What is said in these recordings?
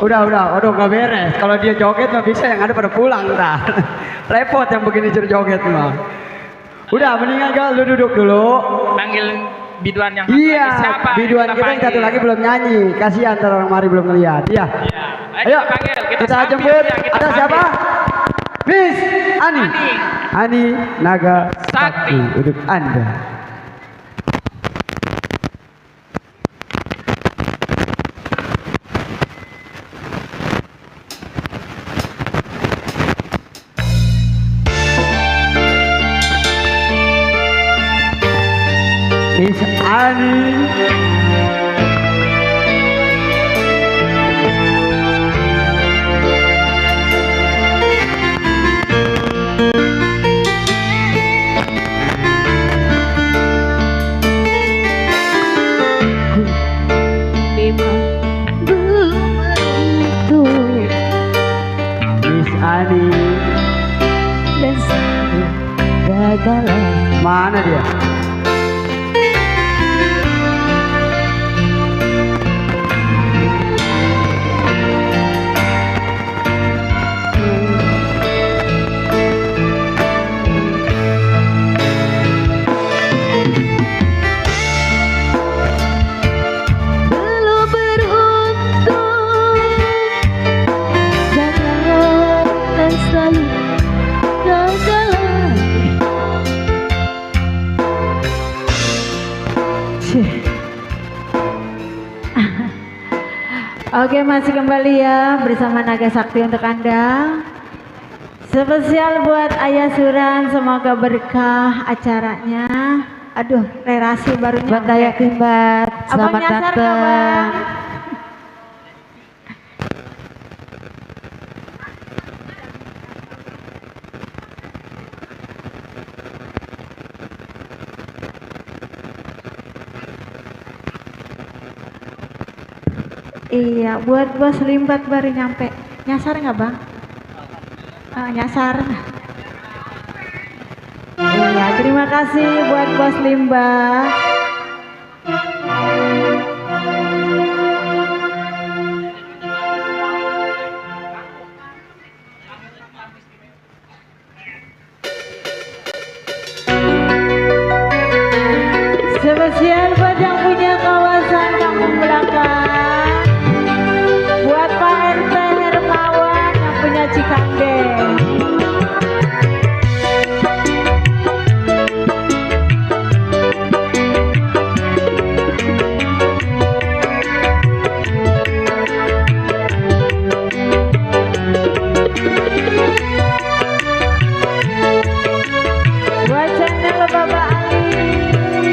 Udah nggak beres. Kalau dia joget mah bisa yang ada pada pulang dah. Repot yang begini suruh joget mah. Udah mendingan kau lu duduk dulu. Panggil biduan yang Iya, lagi siapa? biduan kita yang satu lagi belum nyanyi. Kasihan orang mari belum ngeliat. Iya. Iya. Ayo Kita panggil, kita sambil jemput. ya, kita Ada panggil. siapa? Miss Ani. Ani Naga Sakti. Untuk Anda. Miss Ani. Memang belum beruntung Miss Ani. dan selalu gagal. Mana dia? Belum beruntung gagal dan selalu gagal. Oke, masih kembali ya bersama Naga Sakti untuk Anda. Spesial buat Ayah Suran, semoga berkah acaranya. Aduh, relasi baru Buat nyampe. Ayah Kimbat, Abang selamat nyasar nggak, datang. Bang? Iya, buat Bos Limbat baru nyampe. Nyasar nggak, Bang? Nyasar. Iya, terima kasih buat Bos Limbat. Spesial buat yang punya kawasan kampung belakang. Buat Pak RT Hermawan yang punya Cikande. Buat channel Bapak Ali.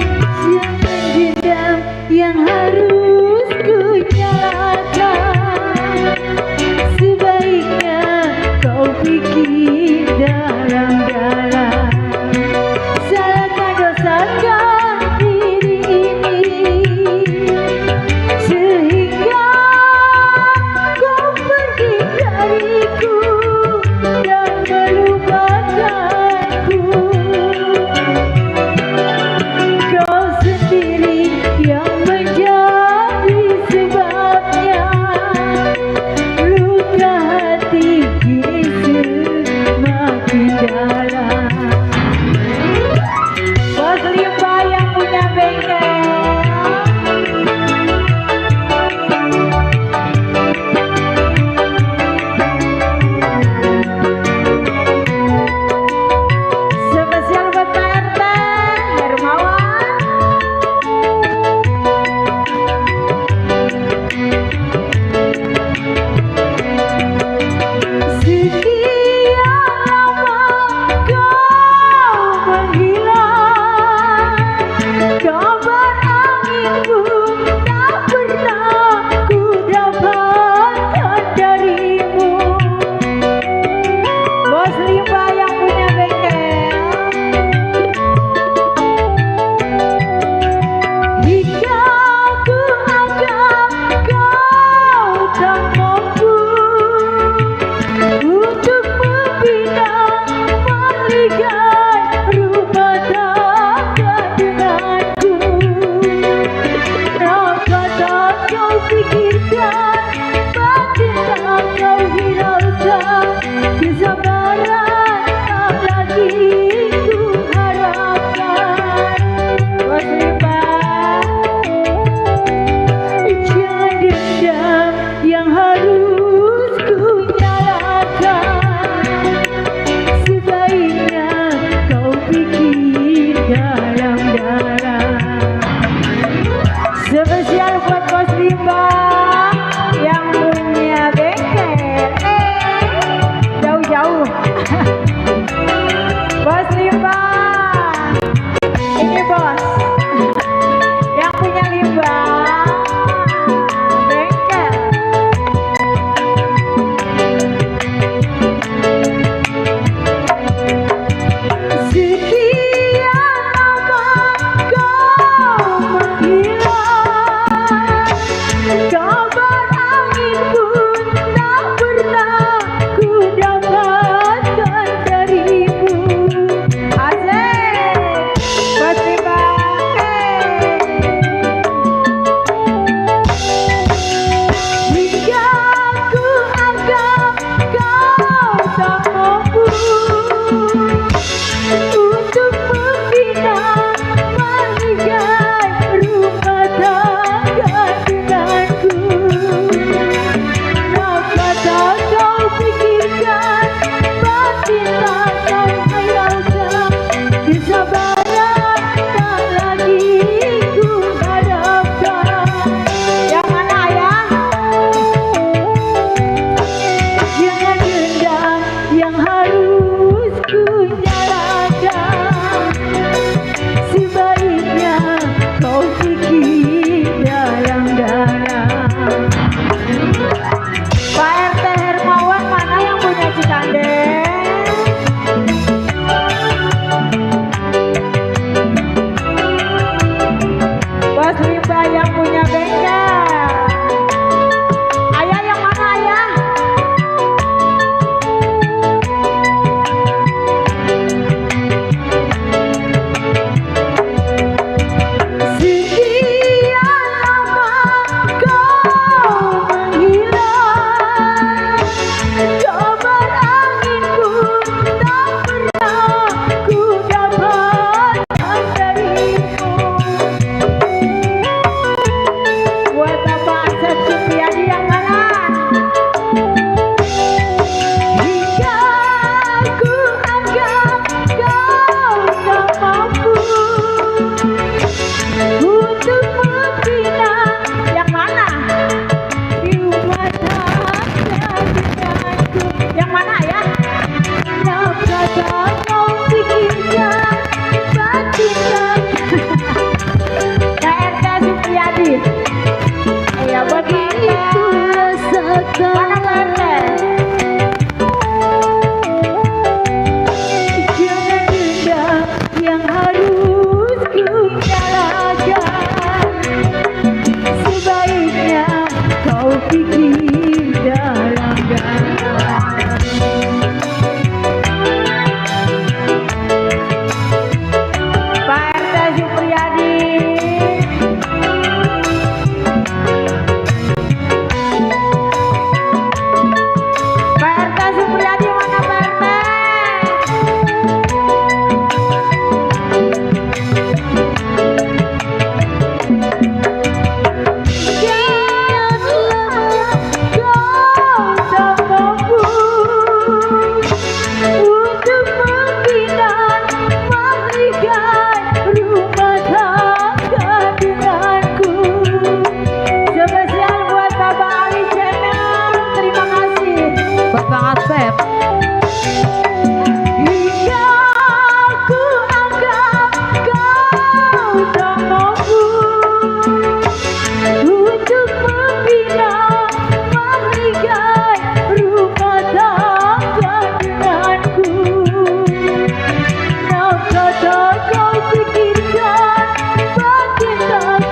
kau pikirkan, bagai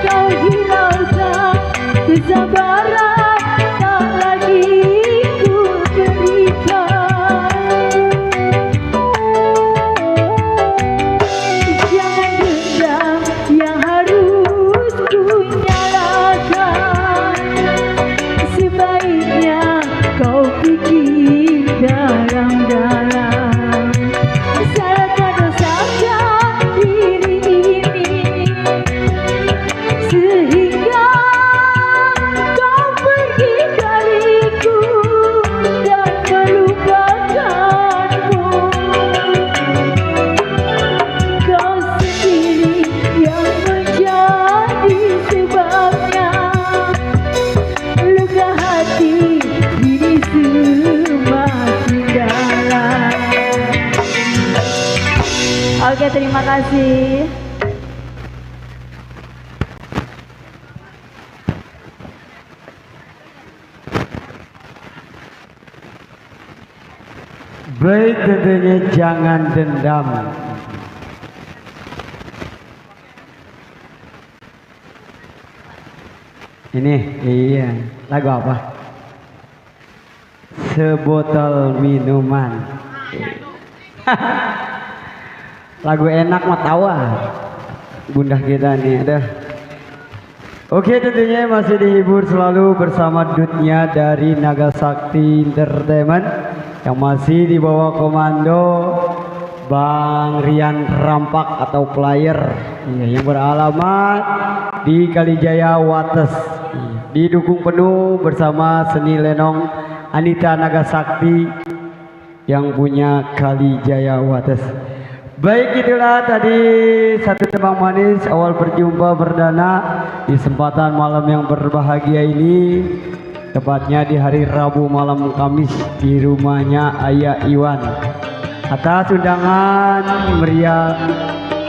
kau hiraukan, kesabaran tak lagi ku berikan. Jangan dendam yang harus ku nyalakan, sebaiknya kau pikir dalam-dalam. Salahkan dosakan diri ini, sehingga kau pergi dariku dan melupakanmu. Kau sendiri yang menjadi sebabnya, luka hati ini semakin dalam. Oke, terima kasih. Baik, tentunya jangan dendam. Ini iya, lagu apa? Sebotol minuman. Lagu enak mah tawa. Bunda kita nih, ada. Oke, tentunya masih dihibur selalu bersama Dutnya dari Naga Sakti Entertainment yang masih di bawah komando Bang Rian Rampak atau player yang beralamat di Kalijaya Wates. Didukung penuh bersama Seni Lenong Anita Naga Sakti yang punya Kalijaya Wates. Baik, itulah tadi satu tembang manis awal berjumpa perdana di kesempatan malam yang berbahagia ini, tepatnya di hari Rabu malam Kamis di rumahnya Ayah Iwan. Atas undangan meriah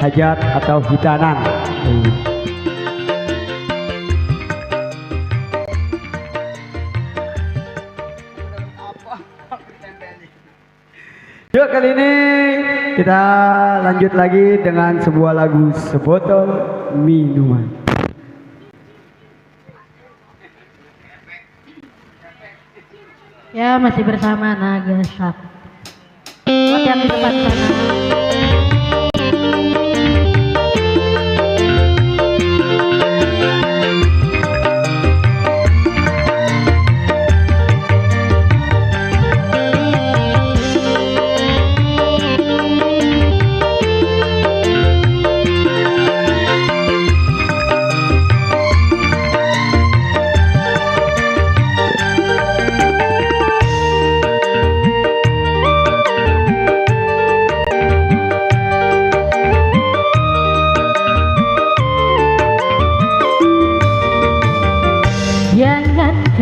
hajat atau hitanan. Yuk, kali ini kita lanjut lagi dengan sebuah lagu Sebotol Minuman. Ya, masih bersama Naga Sakti. Buat yang di depan sana.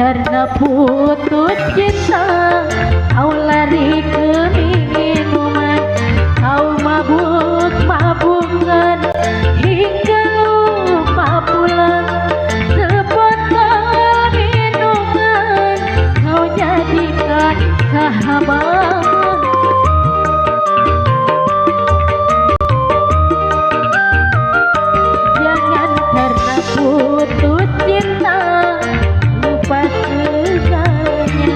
Karena putus cinta, kau lari ke minuman, kau mabuk-mabungan hingga lupa pulang. Sebotol minuman kau jadikan sahabat. Jangan karena putus cinta lupa segalanya.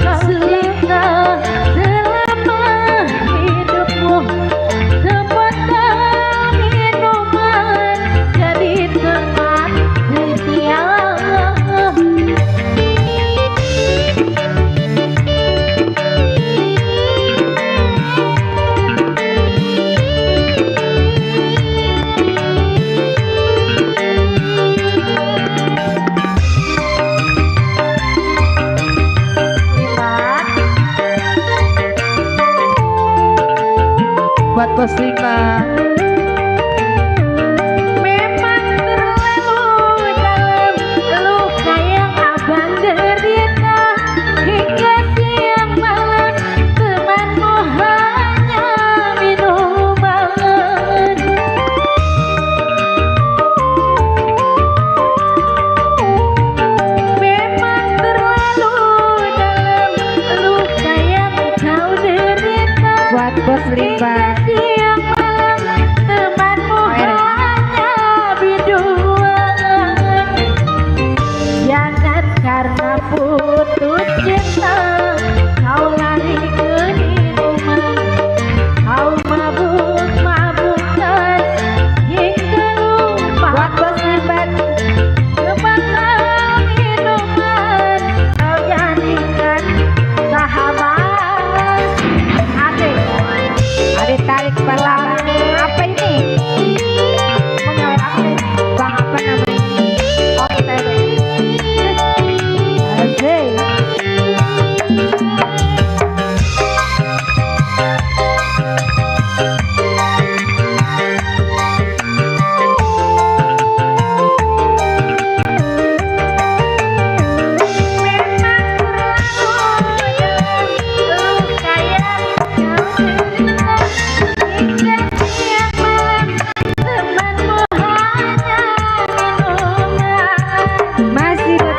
Kau cinta selama hidupmu, sebotol minuman jadi teman setia. Buat Bos Lima. Memang terlalu dalam luka yang abang derita, hingga siang malam temanmu hanya minuman. Memang terlalu dalam luka yang kau derita, Bos Limbah. Siang malam temanmu hanya biduan. Jangan karena putus cinta kau lari ke minuman, kau mabuk-mabukan hingga lupa. Buat Bos Limbah. Kepada minuman kau jadikan sahabat. Adik tarik perlahan. Apa ini? Menyawer aku Bang apa namanya? OTW. Asik.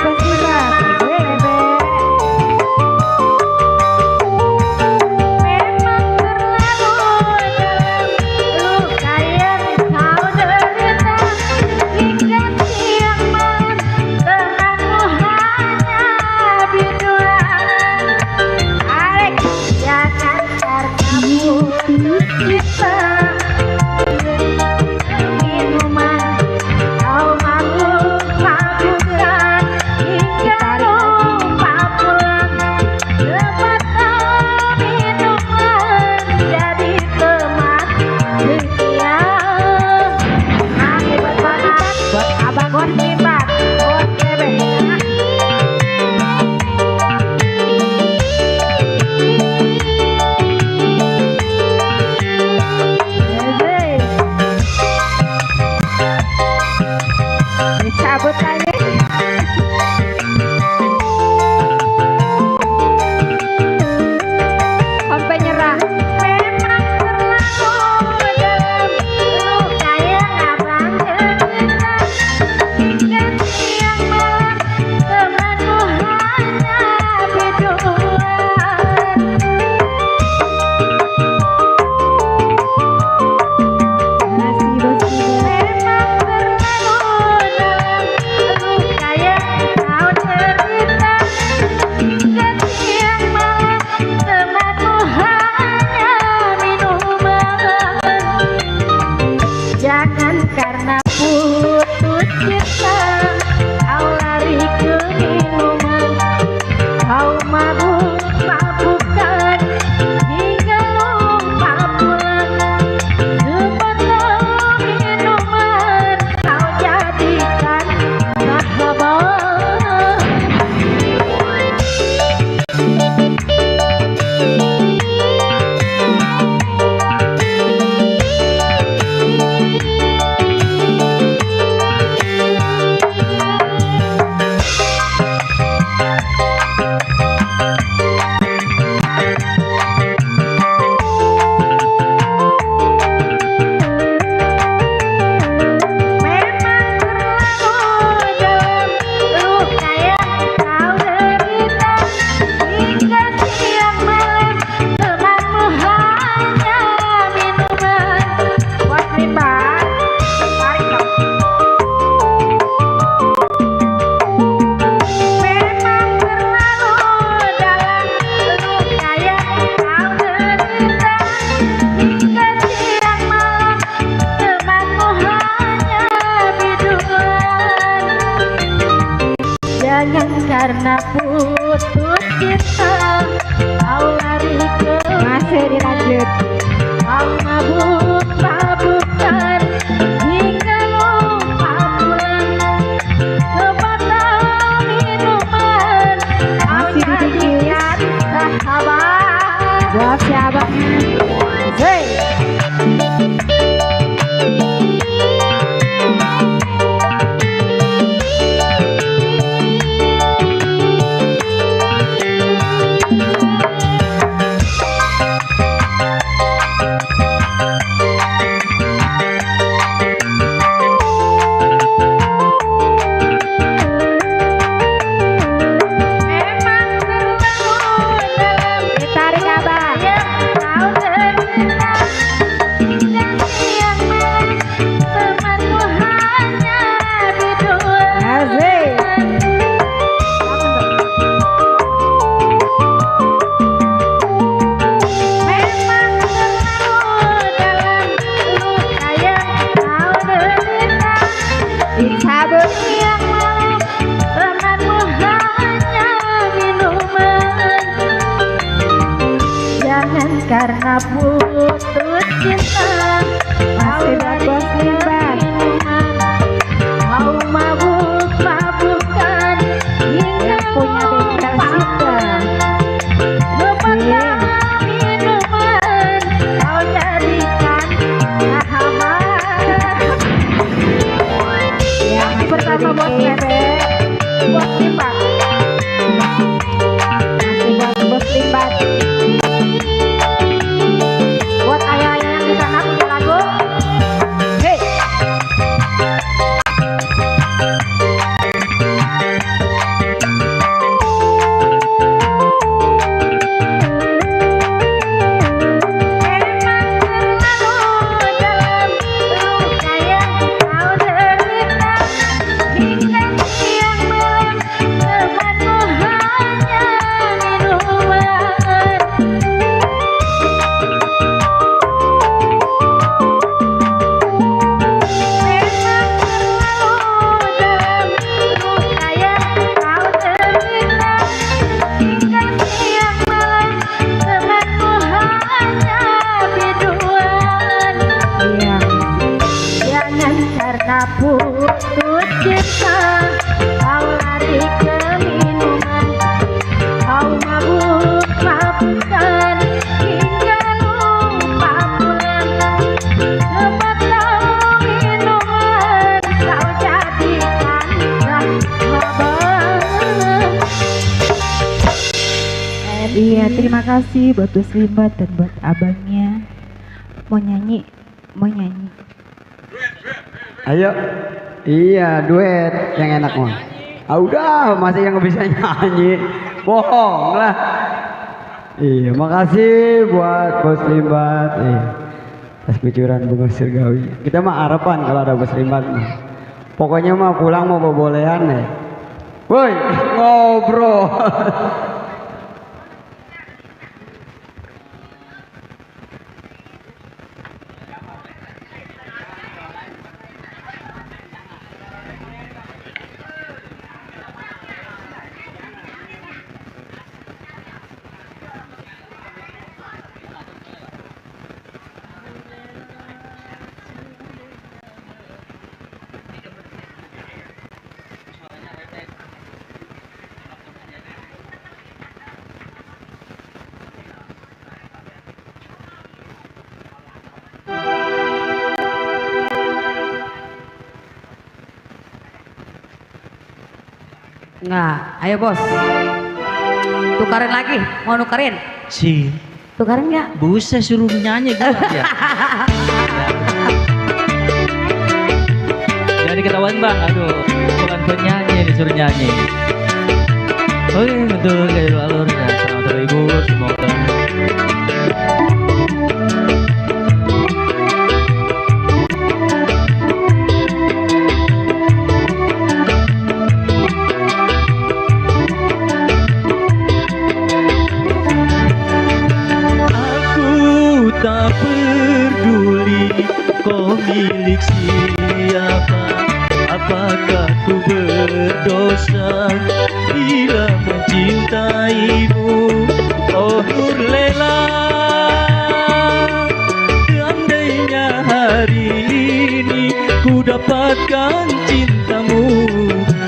karena putus cinta kau lari ke masih dilanjut kau mabuk-mabukan hingga lupa pulang kepada minuman masih dikit sahabat buat siapa hey. karena putus cinta. Masih buat bos Limbat. Kau mabuk-mabukan hingga punya bengkel sita. Lepaslah minuman, kau jadikan sahabat. Yang pertama bos Bebek, bos Limbat. Masih buat bos Limbat. Buat ayah-ayah yang di sana punya lagu. Hey. Putus cinta, kau lari ke minuman, kau mabuk-mabukan hingga lupa pulang. Lepaslah minuman, kau jadikan sahabat. Iya, terima kasih buat Bos Limbat dan buat abangnya. Mau nyanyi. Ayo, iya duet yang enak mah. Ah udah, masih yang bisa nyanyi, bohong lah. Iya, makasih buat Bos Limbat. Tas kucuran bunga surgawi. Kita mah harapan kalau ada Bos Limbat mah. Pokoknya mah pulang mau bobolehan ya. Woi, ngobrol. Enggak, ayo bos. Tukarin lagi, mau nukarin? Si Tukarin nggak? buset suruh nyanyi gue ya. Jadi ketahuan bang, aduh bukan penyanyi disuruh nyanyi. Oke betul kayak alur ya. Selamat terhibur semoga. Tak peduli kau milik siapa, apakah ku berdosa bila mencintaimu, oh Nur Lela. Seandainya hari ini ku dapatkan cintamu,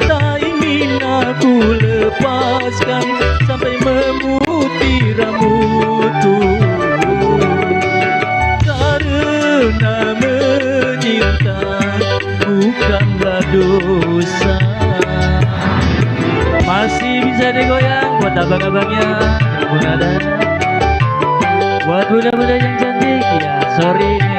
tak ingin aku lepaskan sampai memutih rambutku. Karena menyinta bukanlah dosa. Masih bisa digoyang buat abang-abangnya yang pun ada. Buat budak-budak yang cantik ya sorry nih.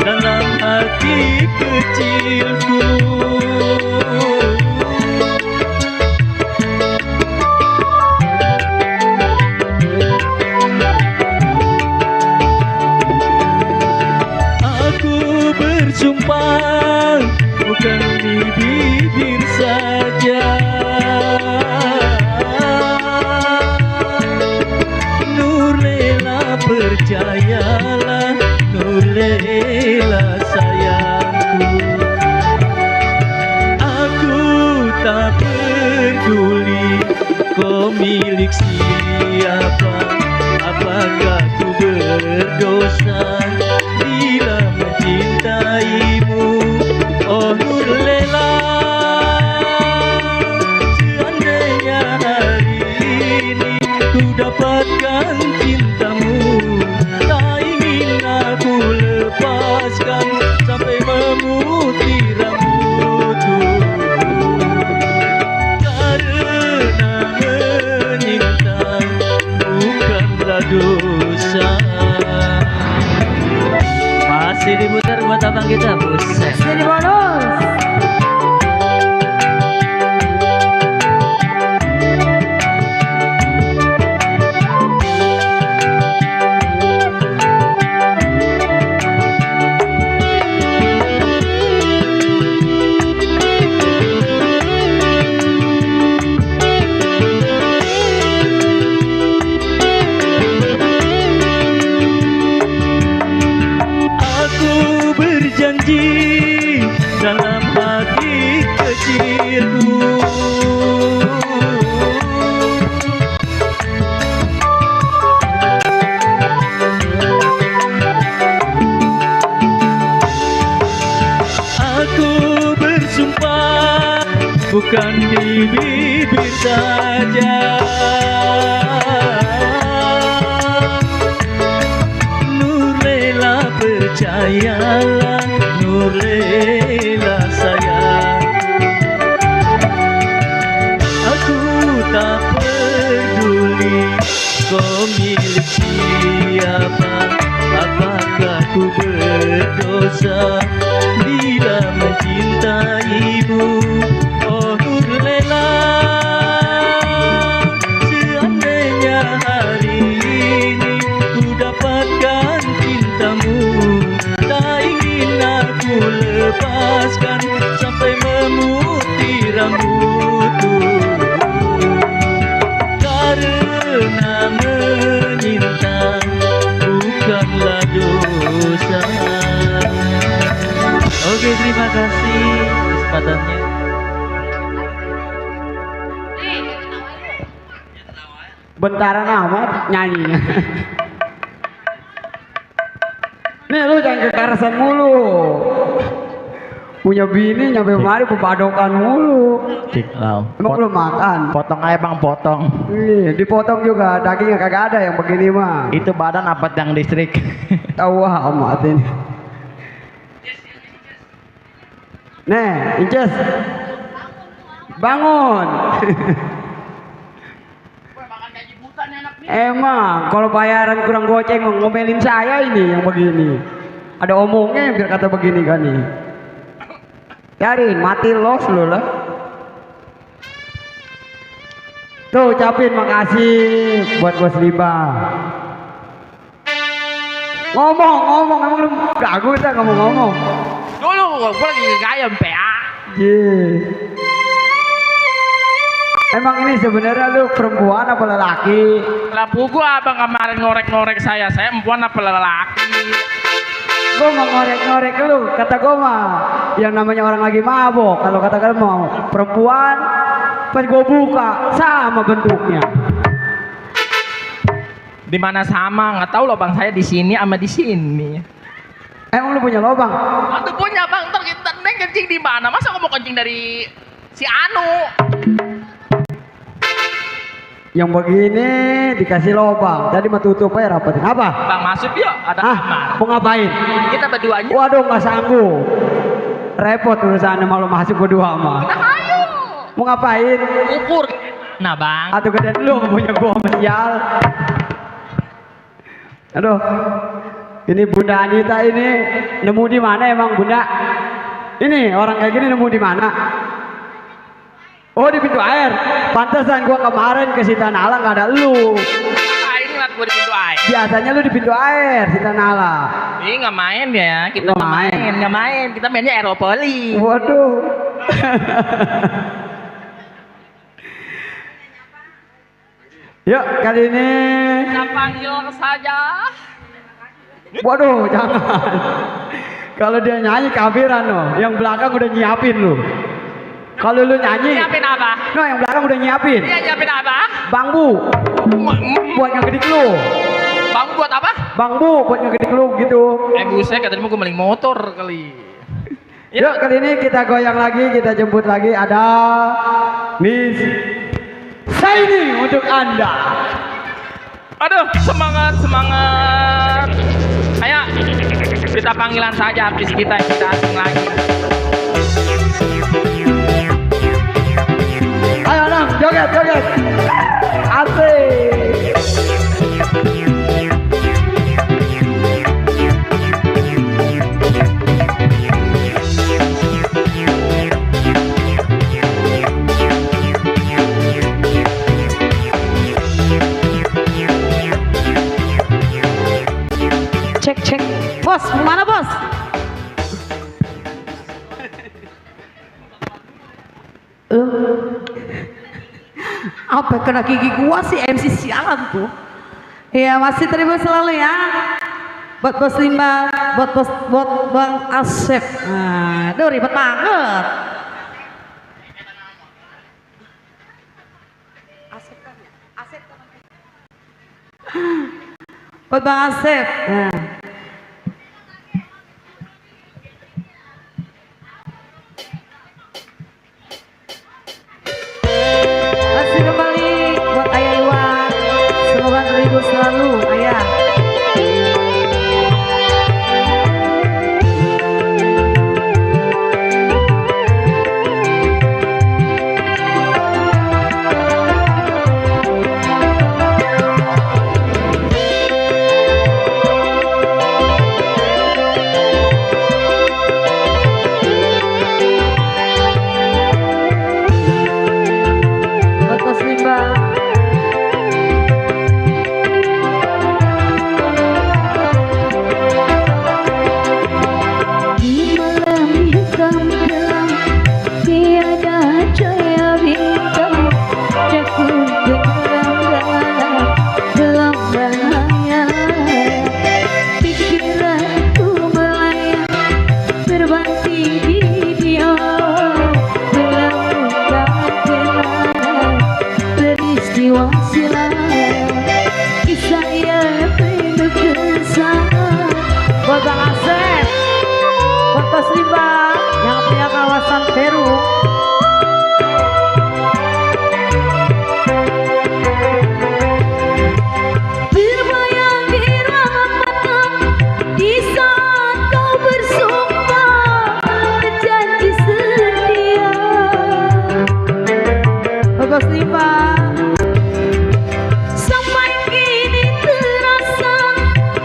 Dalam hati kecilku, aku bersumpah kau milik siapa? Apakah ku berdosa bila mencintaimu? Oh Nurlela, seandainya hari ini ku dapatkan cintamu, tak ingin aku lepaskan sampai memutih rambutku. Karena menyinta bukanlah dosa. Masih diputar buat abang kita, buset. Jadi bonus. Aku berjanji dalam hati kecilku, aku bersumpah bukan di bibir saja. Nurlela percayalah, Nurlela sayang, aku tak peduli kau milik siapa. Apakah ku berdosa bila mencintaimu? Oh Nurlela, seandainya hari ini ku dapatkan cintamu, tak ingin aku lepaskan sampai memutih rambutku. Karena menyinta bukanlah dosa. Oke, terima kasih kesempatannya. Bentaran amat nyanyinya. Nih lu jangan kekerasan mulu. Punya bini nyampe kemari pepadokan mulu. Cik lau. Emang belum makan? Potong aja bang, potong. Ih, dipotong juga, dagingnya kagak ada yang begini mah. Itu badan apa yang distrik? Tahu amat ini. Nih, Inces. Bangun. Emang kalau bayaran kurang goceng ngomelin saya ini yang begini. Ada omongnya biar kata begini kan nih. Cariin mati los lu lah. Tuh ucapin makasih buat Bos Liba. Ngomong emang lu gagu kita ngomong. Dulu gua lagi ngayam PA. Emang ini sebenarnya lu perempuan apa lelaki? Lapu gua abang kemarin ngorek-ngorek saya perempuan apa lelaki? Gua mau ngorek-ngorek lu, kata gua mah yang namanya orang lagi mabok. Kalau kata kalian mau perempuan, pas gua buka sama bentuknya. Di mana sama? Nggak tahu loh bang, saya di sini sama di sini. Emang lu punya lobang? Aku punya bang, ntar kita kencing di mana? Masa aku mau kencing dari si Anu? Yang begini dikasih lobang, tadi mah tutup aja rapetin. Apa? Bang masuk yuk, ada kamar. Mau ngapain? Kita berduanya. Waduh nggak sanggup. Repot urusannya malu masuk berdua mah. Nah, ayo. Mau ngapain? Ukur. Nah bang. Atau gede lu punya gua sial. Aduh. Ini Bunda Anita ini nemu di mana emang Bunda? Ini orang kayak gini nemu di mana? Oh di pintu air. Pantesan gua kemarin ke Sitanala nggak ada lu. Ngapain ngeliat gua di pintu air? Biasanya lu di pintu air Sitanala. Ih nggak main ya, kita Nggak main. nggak main, kita mainnya aeropoli. Waduh. Yuk kali ini. Panggil saja. Waduh jangan. Kalau dia nyanyi kafiran loh. Yang belakang udah nyiapin lu. Kalau lu nyanyi, Nyiapin apa? no yang belakang udah nyiapin. Iya, nyiapin apa? Bambu buat ngegedik lu. Bang buat apa? Bambu buat ngegedik lu gitu. Buset, katanya mau gue maling motor kali. Yuk kali ini kita goyang lagi, kita jemput lagi ada Miss Saini untuk Anda. Aduh, semangat, semangat. Ayo, kita panggilan saja artis kita asing lagi. Ayo Nang, joget, joget. Asik. Cek cek. Bos, mau mana bos? Apa kena gigi gua sih MC sialan tuh. Ya masih terima selalu ya. Buat bos Limba, buat Bang Asep. Nah, aduh ribet banget. Buat Bang Asep. Nah. Masih kembali buat Ayah Iwan. Semoga terhibur selalu, Ayah. Buat Bos Limba. Di malam hitam gelap, tiada cahaya bintang, aku tenggelam dalam bahaya. Pikiranku melayang terbanting di dia, melakukan peristiwa silam, kisah yang penuh kesan. Buat Bang Asep. Buat Bos Limba yang punya kawasan Peru. Berbayang di ruangan mata, di saat kau bersumpah berjanji setia. Buat Bos Limba. Sampai kini terasa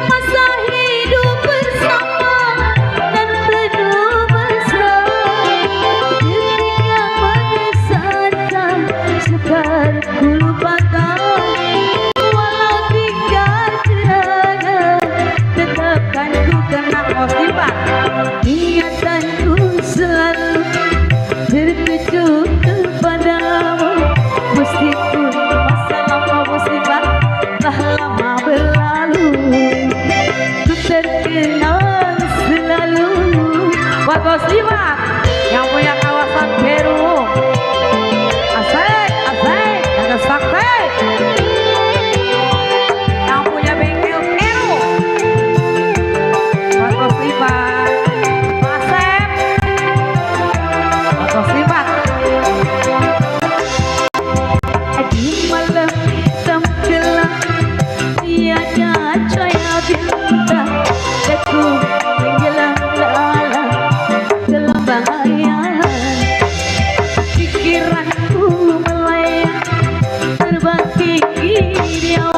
masa hidup bersama dan penuh mesra. Detik yang mengesankan sukar ku lupakan. Walau tinggal tiada, tetapkan ku kenang. Bos Limba. Ingatanku selalu tertuju kepadamu, meskipun masa lampau musibah telah lama berlalu, ku terkenang selalu. Buat Bos Limba yang punya kawasan Peru. Asik, asik, ada sakti. Yang punya bengkel Peru. Buat Bos Limba. Asik. Buat Bos Limba. Di malam hitam gelap, tiada cahaya bintang, aku tenggelam dalam bahaya. Pikiranku melayang terbanting di dia,